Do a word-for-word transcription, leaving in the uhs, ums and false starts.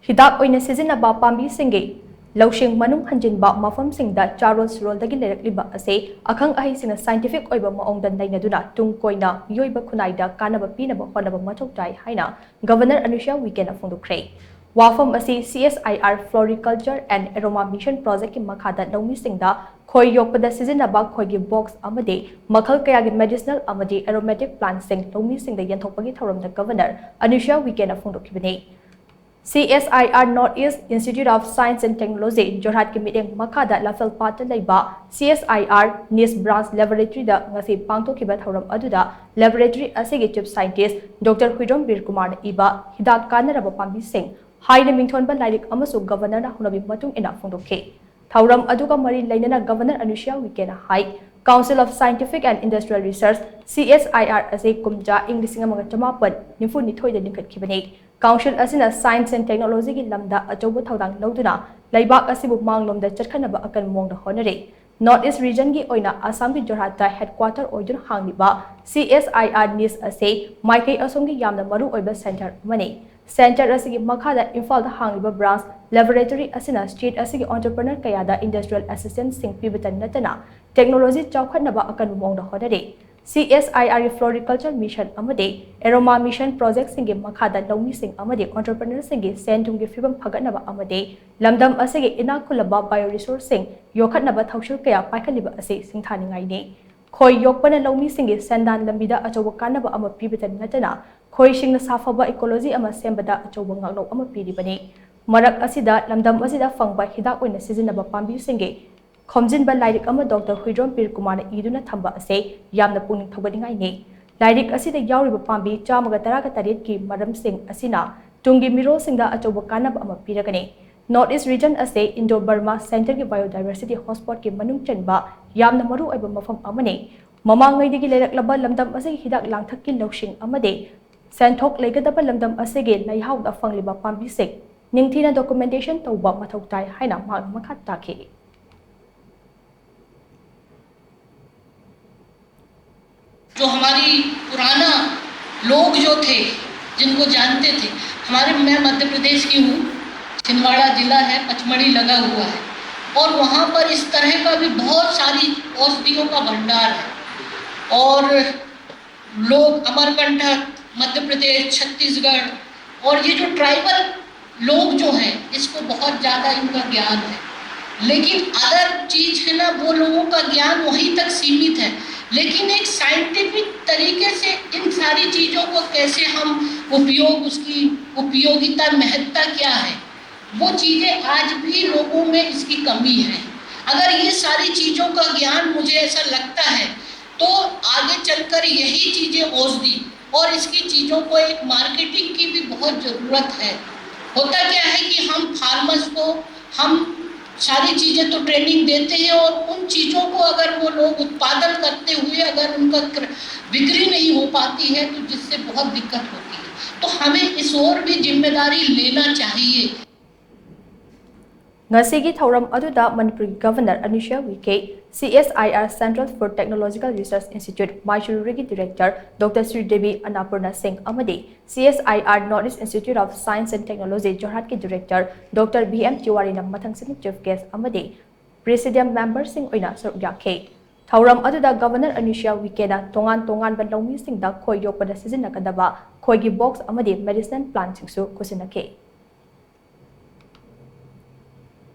ꯍꯤꯗꯥꯛ ꯑꯣꯏꯅ ꯁꯤꯖꯤꯟꯅꯕ ꯄꯥꯝꯕꯤꯁꯤꯡꯒꯤ ꯂꯧꯁꯤꯡ ꯃꯅꯨꯡ ꯍꯟꯖꯤꯟꯕ ꯃꯐꯝꯁꯤꯡꯗ ꯆꯥꯔꯣꯜ ꯁꯨꯔꯣꯜꯗꯒꯤ ꯂꯩꯔꯛꯂꯤꯕ ꯑꯁꯤ ꯑꯈꯪ ꯑꯍꯩꯁꯤꯡꯅ scientific ꯑꯣꯏꯕ ꯃꯑꯣꯡꯗ ꯅꯩꯅꯗꯨꯅ ꯇꯨꯡ ꯀꯣꯏꯅ ꯃꯤꯑꯣꯏꯕ ꯈꯨꯟꯅꯥꯏꯗ ꯀꯥꯟꯅꯕ ꯄꯤꯅꯕ ꯍꯣꯠꯅꯕ ꯃꯊꯧ ꯇꯥꯏ ꯍꯥꯏꯅ Governor ꯑꯅꯨꯁ꯭ꯌꯥ ꯎꯏꯀꯦꯅ ꯐꯣꯡꯗꯣꯛꯈ꯭ꯔꯦ꯫ ꯋꯥꯐꯝ ꯑꯁꯤ C S I R Floriculture and Aroma Mission Projectꯀꯤ ꯃꯈꯥꯗ ꯂꯧꯃꯤꯁꯤꯡꯗ ꯈꯣꯏ ꯌꯣꯛꯄꯗ ꯁꯤꯖꯤꯟꯅꯕ ꯈꯣꯏꯒꯤ box ꯑꯃꯗꯤ ꯃꯈꯜ ꯀꯌꯥꯒꯤ medicinal ꯑꯃꯗꯤ aromatic plantꯁꯤꯡ ꯂꯧꯃꯤꯁꯤꯡꯗ ꯌꯦꯟꯊꯣꯛꯄꯒꯤ ꯊꯧꯔꯝꯗ Governor ꯑꯅꯨꯁ꯭ꯌꯥ ꯎꯏꯀꯦꯅ ꯐꯣꯡꯗꯣꯛꯈꯤꯕꯅꯤ꯫ C S I R North East Institute of Science and Technology ꯖꯣꯔꯍꯥꯠꯀꯤ ꯃꯤꯠꯌꯦꯡ ꯃꯈꯥꯗ ꯂꯥꯐꯦꯜꯄꯥꯠꯇ ꯂꯩꯕ C S I R NIST branch laboratoryꯗ ꯉꯁꯤ ꯄꯥꯡꯊꯣꯛꯈꯤꯕ ꯊꯧꯔꯝ ꯑꯗꯨꯗ laboratory ꯑꯁꯤꯒꯤ chief scientist Doctor ꯍꯨꯏꯗ꯭ꯔꯣꯝ ꯕꯤꯔ ꯀꯨꯃꯥꯔꯅ ꯏꯕ ꯍꯤꯗꯥꯛ ꯀꯥꯟꯅꯔꯕ ꯄꯥꯝꯕꯤꯁꯤꯡ ꯍꯥꯏꯅ ꯃꯤꯡꯊꯣꯟꯕ ꯂꯥꯏꯔꯤꯛ ꯑꯃꯁꯨ Governorꯅ ꯍꯧꯅꯕꯤ ꯃꯇꯨꯡ ꯏꯟꯅ ꯐꯣꯡꯗꯣꯛꯈꯤ꯫ ꯊꯧꯔꯝ ꯑꯗꯨꯒ ꯃꯔꯤ ꯂꯩꯅꯅ Governor ꯑꯅꯨꯁ꯭ꯌꯥ ꯎꯏꯀꯦꯅ high, Council of Scientific and Industrial Research, C S I R ꯑꯁꯤ ꯀꯨꯝꯖꯥ ꯏꯪ ꯂꯤꯁꯤꯡ ꯑꯃꯒ ꯆꯃꯥꯄꯟ ꯅꯤꯐꯨ ꯅꯤꯊꯣꯏꯗ ꯂꯤꯡꯈꯠꯈꯤꯕꯅꯤ꯫ Council ꯑꯁꯤꯅ science and technologyꯒꯤ ꯂꯝꯗ ꯑꯆꯧꯕ ꯊꯧꯗꯥꯡ ꯂꯧꯗꯨꯅ ꯂꯩꯕꯥꯛ ꯑꯁꯤꯕꯨ ꯃꯥꯡꯂꯣꯝꯗ ꯆꯠꯈꯠꯅꯕ ꯑꯀꯟꯕ ꯃꯑꯣꯡꯗ ꯍꯣꯠꯅꯔꯤ꯫ North East regionꯒꯤ ꯑꯣꯏꯅ ꯑꯁꯥꯝꯒꯤ ꯖꯣꯔꯍꯥꯠꯇ headquarter ꯑꯣꯏꯗꯨꯅ ꯍꯥꯡꯂꯤꯕ C S I R NIST ꯑꯁꯤ ꯃꯥꯏꯀꯩ ꯑꯁꯣꯝꯒꯤ ꯌꯥꯝꯅ ꯃꯔꯨ ꯑꯣꯏꯕ center ꯑꯃꯅꯤ꯫ Center ꯑꯁꯤꯒꯤ ꯃꯈꯥꯗ ꯏꯝꯐꯥꯜꯗ ꯍꯥꯡꯂꯤꯕ branch laboratory ꯑꯁꯤꯅ state ꯑꯁꯤꯒꯤ entrepreneur ꯀꯌꯥꯗ industrial assistanceꯁꯤꯡ ꯄꯤꯕꯇ ꯅꯠꯇꯅ technology ꯆꯥꯎꯈꯠꯅꯕ ꯑꯀꯟꯕ ꯃꯑꯣꯡꯗ ꯍꯣꯠꯅꯔꯤ꯫ C S I Rꯒꯤ Floriculture Mission ꯑꯃꯗꯤ Aroma Mission projectꯁꯤꯡꯒꯤ ꯃꯈꯥꯗ ꯂꯧꯃꯤꯁꯤꯡ ꯑꯃꯗꯤ entrepreneurꯁꯤꯡꯒꯤ ꯁꯦꯟ ꯊꯨꯝꯒꯤ ꯐꯤꯕꯝ ꯐꯒꯠꯅꯕ ꯑꯃꯗꯤ ꯂꯝꯗꯝ ꯑꯁꯤꯒꯤ ꯏꯅꯥꯛ ꯈꯨꯜꯂꯕ bioresourceꯁꯤꯡ ꯌꯣꯛꯈꯠꯅꯕ ꯊꯧꯁꯤꯜ ꯀꯌꯥ ꯄꯥꯏꯈꯠꯂꯤꯕ ꯑꯁꯤ ꯁꯤꯡꯊꯥꯅꯤꯡꯉꯥꯏꯅꯤ꯫ ꯈꯣꯏ ꯌꯣꯛꯄꯅ ꯂꯧꯃꯤꯁꯤꯡꯒꯤ ꯁꯦꯟꯗꯥꯟ ꯂꯝꯕꯤꯗ ꯑꯆꯧꯕ ꯀꯥꯟꯅꯕ ꯑꯃ ꯄꯤꯕꯇ ꯅꯠꯇꯅ ꯈꯣꯏꯁꯤꯡꯅ ꯁꯥꯐꯕ ecology ꯑꯃ ꯁꯦꯝꯕꯗ ꯑꯆꯧꯕ ꯉꯥꯛꯂꯧ ꯑꯃ ꯄꯤꯔꯤꯕꯅꯤ꯫ ꯃꯔꯛ ꯑꯁꯤꯗ ꯂꯝꯗꯝ ꯑꯁꯤꯗ ꯐꯪꯕ ꯍꯤꯗꯥꯛ ꯑꯣꯏꯅ ꯁꯤꯖꯤꯟꯅꯕ ꯄꯥꯝꯕꯤꯁꯤꯡꯒꯤ ꯈꯣꯝꯖꯤꯟꯕ ꯂꯥꯏꯔꯤꯛ ꯑꯃ Doctor ꯍꯨꯏꯗ꯭ꯔꯣꯝ ꯕꯤꯔ ꯀꯨꯃꯥꯔꯅ ꯏꯗꯨꯅ ꯊꯝꯕ ꯑꯁꯤ ꯌꯥꯝꯅ ꯄꯨꯛꯅꯤꯡ ꯊꯧꯒꯠꯅꯤꯡꯉꯥꯏꯅꯤ꯫ ꯂꯥꯏꯔꯤꯛ ꯑꯁꯤꯗ ꯌꯥꯎꯔꯤꯕ ꯄꯥꯝꯕꯤ ꯆꯥꯝꯃꯒ ꯇꯔꯥꯒ ꯇꯔꯦꯠꯀꯤ ꯃꯔꯝꯁꯤꯡ ꯑꯁꯤꯅ ꯇꯨꯡꯒꯤ ꯃꯤꯔꯣꯜꯁꯤꯡꯗ ꯑꯆꯧꯕ ꯀꯥꯟꯅꯕ ꯑꯃ ꯄꯤꯔꯒꯅꯤ꯫ North East region ꯑꯁꯤ Indo-Burma Centreꯒꯤ biodiversity hotspotꯀꯤ ꯃꯅꯨꯡ ꯆꯟꯕ ꯌꯥꯝꯅ ꯃꯔꯨ ꯑꯣꯏꯕ ꯃꯐꯝ ꯑꯃꯅꯤ꯫ ꯃꯃꯥꯡꯉꯩꯗꯒꯤ ꯂꯩꯔꯛꯂꯕ ꯂꯝꯗꯝ ꯑꯁꯤꯒꯤ ꯍꯤꯗꯥꯛ ꯂꯥꯡꯊꯛꯀꯤ ꯂꯧꯁꯤꯡ ꯑꯃꯗꯤ ꯁꯦꯟꯊꯣꯛ ꯂꯩꯒꯗꯕ ꯂꯝꯗꯝ ꯑꯁꯤꯒꯤ ꯂꯩꯍꯥꯎꯗ ꯐꯪꯂꯤꯕ ꯄꯥꯝꯕꯤꯁꯤꯡ ꯅꯤꯡꯊꯤꯅ documentation ꯇꯧꯕ ꯃꯊꯧ ꯇꯥꯏ ꯍꯥꯏꯅ ꯃꯍꯥꯛꯅ ꯃꯈꯥ ꯇꯥꯈꯤ꯫ जो हमारी पुराना लोग जो थे, जिनको जानते थे, हमारे, मैं मध्य प्रदेश की हूँ, छिंदवाड़ा जिला है, पचमढ़ी लगा हुआ है, और वहाँ पर इस तरह का भी बहुत सारी औषधियों का भंडार है। और लोग अमरकंटक, मध्य प्रदेश, छत्तीसगढ़, और ये जो ट्राइबल लोग जो हैं, इसको बहुत ज़्यादा इनका ज्ञान है। लेकिन अदर चीज़ है ना, वो लोगों का ज्ञान वहीं तक सीमित है। लेकिन एक साइंटिफिक तरीके से इन सारी चीज़ों को कैसे हम उपयोग, उसकी उपयोगिता, महत्ता क्या है, वो चीज़ें आज भी लोगों में इसकी कमी है। अगर ये सारी चीज़ों का ज्ञान, मुझे ऐसा लगता है, तो आगे चलकर यही चीज़ें, औषधि और इसकी चीज़ों को एक मार्केटिंग की भी बहुत ज़रूरत है। होता क्या है कि हम फार्मर्स को हम सारी चीज़ें तो ट्रेनिंग देते हैं, और उन चीज़ों को अगर वो लोग उत्पादन करते हुए अगर उनका क्र- बिक्री नहीं हो पाती है, तो जिससे बहुत दिक्कत होती है। तो हमें इस ओर भी जिम्मेदारी लेना चाहिए। ꯉꯁꯤꯒꯤ ꯊꯧꯔꯝ ꯑꯗꯨꯗ ꯃꯅꯤꯄꯨꯔꯒꯤ governor Anusuiya Uikey, CSIR Centre for Technological Research Institute ꯃꯥꯏꯁꯨꯔꯨꯔꯤꯒꯤ ꯗꯤꯔꯦꯛꯇꯔ ꯗꯣꯛꯇꯔ ꯁ꯭ꯔꯤꯗꯦꯕꯤ ꯑꯟꯅꯄꯨꯔꯅꯥ ꯁꯤꯡ ꯑꯃꯗꯤ CSIR North East Institute of Science and Technology ꯖꯣꯔꯍꯥꯠꯀꯤ ꯗꯤꯔꯦꯛꯇꯔ ꯗꯣꯛꯇꯔ ꯚꯤ ꯑꯦꯝ ꯇꯤꯋꯥꯔꯤꯅ ꯃꯊꯪꯁꯤꯠꯅ ꯆꯤꯐ ꯒꯦꯁ꯭ꯠ ꯑꯃꯗꯤ ꯄ꯭ꯔꯤꯁꯤꯗꯤꯌꯝ ꯃꯦꯝꯕꯔꯁꯤꯡ ꯑꯣꯏꯅ ꯁꯔꯨꯛ ꯌꯥꯈꯤ꯫ ꯊꯧꯔꯝ ꯑꯗꯨꯗ ꯒꯚꯔꯅꯔ ꯑꯅꯨꯁ꯭ꯌ ꯎꯏꯀꯦꯅ ꯇꯣꯉꯥꯟ ꯇꯣꯉꯥꯟꯕ ꯂꯧꯃꯤꯁꯤꯡꯗ ꯈꯣꯏ ꯌꯣꯛꯄꯗ ꯁꯤꯖꯤꯟꯅꯒꯗꯕ ꯈꯣꯏꯒꯤ ꯕꯣꯛꯁ ꯑꯃꯗꯤ ꯃꯦꯗꯤꯁꯤꯅꯦꯜ ꯄ꯭ꯂꯥꯟꯠꯁꯤꯡꯁꯨ ꯈꯨꯠꯁꯤꯟꯅꯈꯤ꯫